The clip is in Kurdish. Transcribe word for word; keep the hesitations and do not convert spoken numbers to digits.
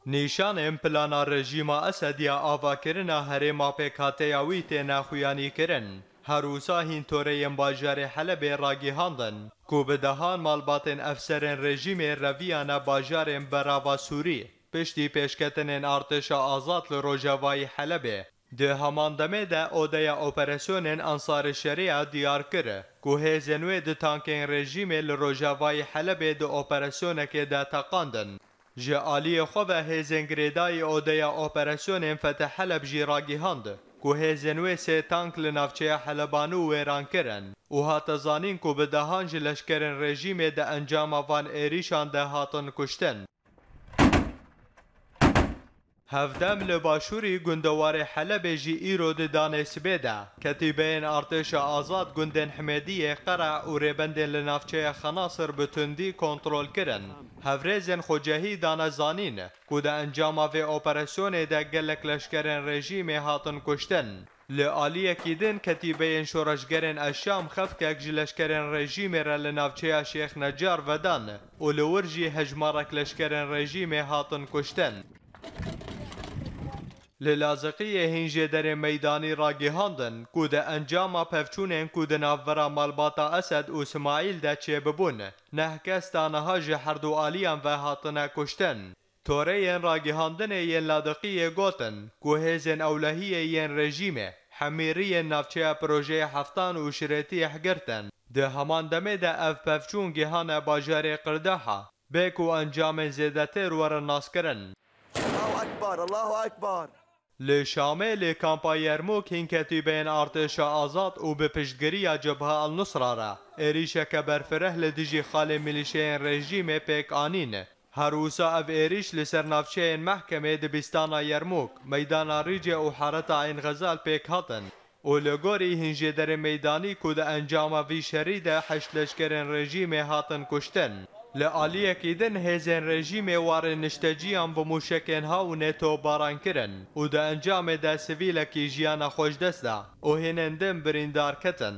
Nîşanên plana rejîma Esed ya avakirina herêma pêkhateya wî têne xuyanîkirin. Her wisa hîn toreyên bajarê Helebê ragihandin ku bi dehan malbatên efserên rejîmê reviyane bajarên Berava Sûrî, piştî pêşketinên artêşa azad li rojavayî Helebê. Di heman demê de odeya operasyonên Ensarê Şeriya diyar kir ku hêzên wê di tankên rejîmê li rojavayî Helebê di operasyonekê de teqandin. Ji aliyê xwe ve hêzên girêdayî odeya operasyonên Fetih Heleb jî ragihand ku hêzên wê sê tank li navçeya Helebanû wêran kirin û hate zanîn ku bi dehan ji leşkerên rejîmê di encama van êrîşan de hatin kuştin. Hevdem li başûrî gundewarê Helebê jî îro di danê sibê de ketîbeyên artêşa azad gundên Himêdiyê, Qera û rêbendên li navçeya Xenasir bi tundî kontrol kirin. Hevrêzên xwecehî dane zanîn ku di encama vê operasyonê de gelek leşkerên rejîmê hatin kuştin. Li aliyekî din, ketîbeyên şoreşgerên Eşşam xefkek ji leşkerên rejîmê re li navçeya Şêx Necar vedan û li wir jî hejmarek leşkerên rejîmê hatin kuştin. Li Laziqiyê hîn jêderên meydanî ragihandin ku di encama pevçûnên ku di navbera malbata Esed û Simaîl de çêbibûn, neh kes ta niha ji herdu aliyan ve hatine kuştin. Toreyên ragihandinê yên Ladiqiyê gotin ku hêzên ewlehiyê yên rejîmê hemîriyên navçeya Projeyê Heftan û Şirêtiyeh girtin. Di heman demê de ev pevçûn gihane bajarê Qirdeha, bê ku encamên zêdetir werin naskirin. Allahu Ekber, Allahu Ekber. Li Şamê li kampa Yermûk hîn ketîbeyên artêşa azad û bi piştgiriya Cebha El Nusra re êrîşeke berfireh li dijî xalê milîşeyên rejîmê pêk anîn. Her wisa ev êrîş li ser navçeyên mehkemê dibîstana Yermûk, meydana Rîce û hereta Eyn Xezal pêk hatin û li gorî hîn jêderên meydanî ku di encama vî şerî de heşt leşkerên rejîmê hatin kuştin. Li aliyekî din hêzên rejîmê warê nişteciyan bi mûşekên Hawinê topbaran kirin û di encamê de sivîlekî jiyana xwe ji dest da û hînên din birîndar ketin.